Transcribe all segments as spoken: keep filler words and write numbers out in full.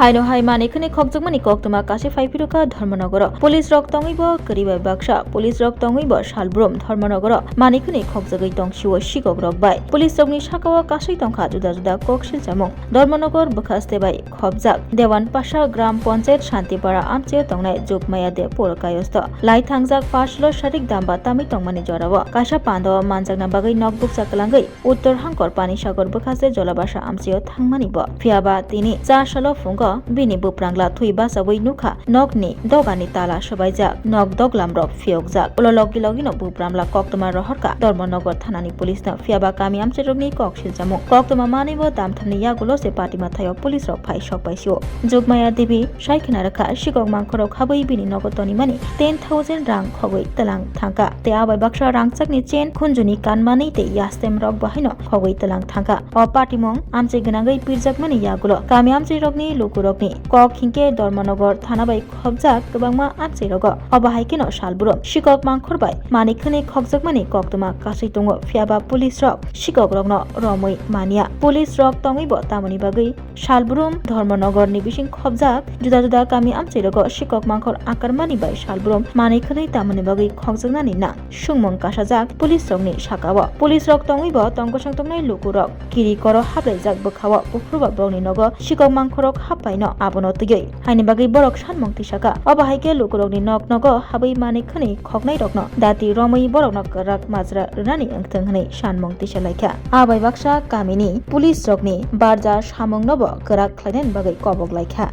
Haino hai manwi khwnwi khokjakmani koktwma kasui phai phirukha Dharmanagaro. Police rok tongwi bo kwrwi bai baksa. Police rok tongwi bo salbrum Dharmanagaro manwi khwnwi khokjagwi tongsio sikok rok bai. Police rokni sakao kasui tongkha juda juda kok silchamung. Dharmanagar bwkhaste bai khopjak Dewan Pasha Gram Panchayat Shantipara amchaio tongnai Jukmaya Debpur kayosto lai thangjak pash lo sarik damba tamwi tongmani jorao kaisa pandao manjakna bagwi nok bukcha kwlangwi Uttor Hangkor Panisagar bwkhaste Jolabasa amchaio thangmani bo. Phiyaba tini cha salo phungo bini buprangla thwi bachaui nukha, nokni dogani tala swbaijak, nok doglamrok phiyokjak. Ulo logi logino bupramla koktwma rohorkha Dharmanagar thanani police no. Phiyaba kami amchairokni kok silchamung. Koktwma manwi bo damthamni yagulo se patima thaio police rok phai sok paisio. Jukmaya Devi sai khna rwkha, sikok mangkhorok habwi bini nogo tonimani ten thousand rang khogwi twlang thangkha. Tei abai baksa rangchakni chain, khunjuni kanmani tei yastem rok bo haino khogwi twlang thangkha. O patimung amchai gwnangwi pirjakmani yagulo kami amchairokni lukurokni kok hinkhe Dharmanagar thana bai khopjak kwbangma amchairogo. Obo hai kheno salbrum sikok mangkhor bai manwi khwnwi khokjakmani koktwma kasui tongo, phiyaba police rok sikok rokno romwi manya. Police rok tongwi bo tamoni bagwi salbrum Dharmanagar ni bising khopjak juda juda kami amchairogo sikok mangkhor akarmani bai salbrum manwi khwnwi tamoni bagwi khokjaknani nang. Sungmung kasajak police rokni sakao. Police rok tongwi bo tongkosong tongnai lukurok kiri koro haplaijak bwkhao, buphurba bokni nogo sikok mangkhorok happaino abono twiwi. Haini bagwi borok sanmung tisakha. Obo hai khe lukurokni nok nogo habwi manwi khwnwi khoknairokno dati romwi borokno kwrak majra rwnani wngthung hwnwi sanmung tisalaikha. Abai baksa kamini police rokni barja samungnobo kwrak khlainani bagwi kobok laikha.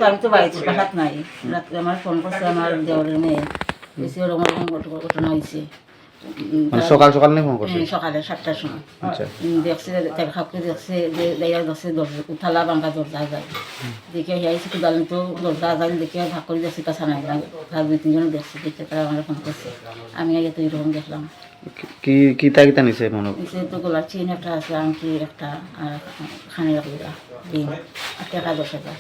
তো আমি তো বাড়িতে বাসাত নাই। রাত্রে আমার ফোন করছে আমার দেওরের মেয়ে, এসে ওরকম ওরকম ঘট-, ঘটনা হয়েছে। উম, মানে তার সকাল সকাল নিয়ে ফোন করছে? হ্যাঁ, সকালে সাতটার সময়। আচ্ছা। উম, দেখছে, তার কাউকে দেখছে, যে যাইয়া দেখছে দরজা, উঠালা ভাঙা দরজা যায়। দেখে হে আইসি কুদাল তো দরজা যায়, দেখে ভাগ করে দেখছে কাছা নাই না। তার দুই তিনজন দেখছে, দেখে তারা আমার ফোন করছে। আমি আগে তো এরকম দেখলাম। কি, কি, কিতা কিতা নিছে মনে হয়? নিছে তো গলার চেইন একটা আছে, আংটি একটা, আর কানের একটা রিং, আর টাকা দশ হাজার।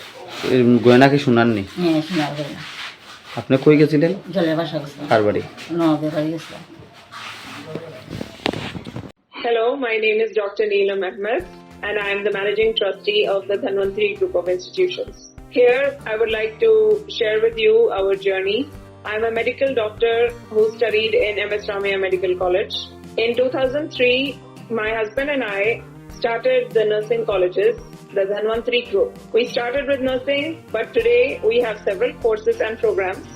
এই গয়না কি সোনার নি? হ্যাঁ, সোনার গয়না। আপনি কই গেছিলেন? জলের বাসা গেছিলাম। কার বাড়ি? ননদের বাড়ি গেছিলাম। Hello, my name is Doctor Neelam Ahmed, and I am the Managing Trustee of the Dhanvantri Group of Institutions. Here, I would like to share with you our journey. I'm a medical doctor who studied in M S Ramaiah Medical College. In two thousand three, my husband and I started the nursing colleges, the Dhanvantri Group. We started with nursing, but today we have several courses and programs: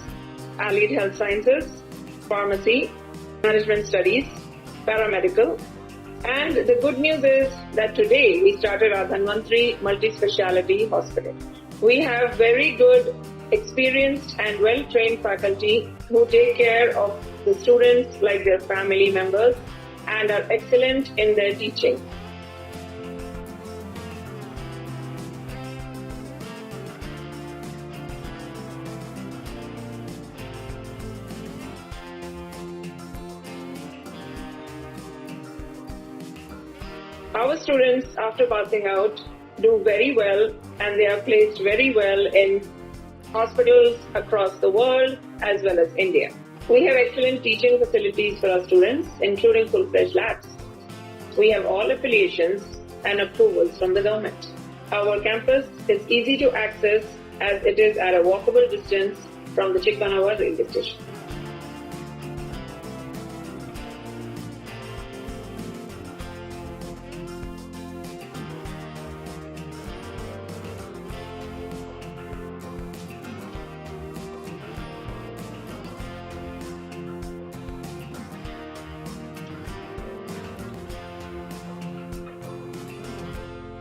Allied Health Sciences, Pharmacy, Management Studies, Paramedical. And the good news is that today we started our Dhanvantri Multi-Speciality Hospital. We have very good, experienced and well-trained faculty who take care of the students like their family members and are excellent in their teaching. Our students, after passing out, do very well and they are placed very well in hospitals across the world as well as India. We have excellent teaching facilities for our students, including full-fledged labs. We have all affiliations and approvals from the government. Our campus is easy to access as it is at a walkable distance from the Chikmanagar railway station.